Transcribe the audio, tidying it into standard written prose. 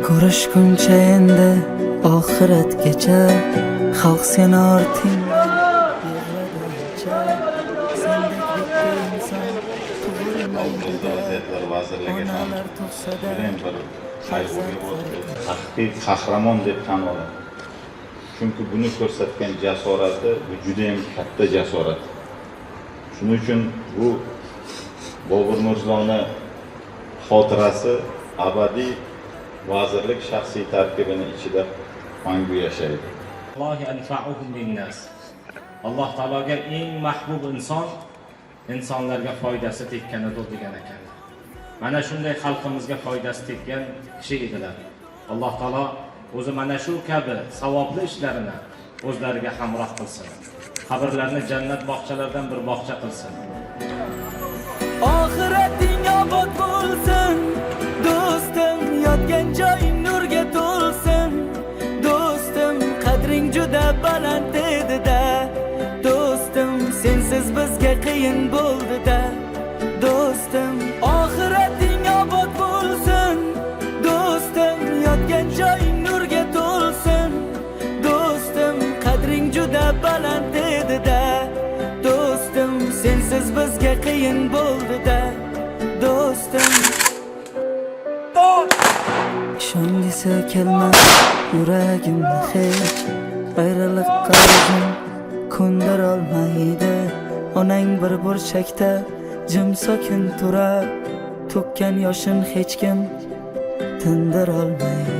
Ko'rishguncha endi oxiratgacha, xalq seni ortingdan yig'laguncha, sendek bitta inson tug'ilmaydi-da. Vaziyatlar vazirligi ham Onalar tug'sa-da judayam bir qayg'uga botdi. Haqiqiy qahramon deb tan oladi. Chunki buni ko'rsatgan jasorati, bu judayam katta jasorat. Shuning uchun bu Bobur Mirzoni xotirasi abadiy vazirlik shaxsiy tarkibini ichida mangu yashaydi. Allohi anfa'uhum linnas. Alloh taologa eng mahbub inson insonlarga foydasi tekkanidir degan ekan. Mana shunday xalqimizga foydasi tekkan kishi edilar. Alloh taolo o'zi mana shu kabi savobli ishlarini o'zlariga hamroh qilsin. Qabrlarni jannat bog'chalaridan bir bog'cha qilsin. Oxirating obod bo'lsin, do'stim, yotgan joying nurga to'lsin, do'stim, qadring juda baland edi-da, do'stim, sensiz bizga qiyin bo'ldi-da, do'stim. Oxirating obod bo'lsin, do'stim, yotgan joying nurga to'lsin, do'stim, qadring juda baland edi-da, do'stim, sensiz bizga qiyin bo'ldi-da, do'stim. Ishongisi kelmas yuragimni hech, ayriliqqa o'zim ko'ndirolmaydi. Onang bir burchakda jim sokin turar, to'kkan yoshin hech kim tindirolmaydi.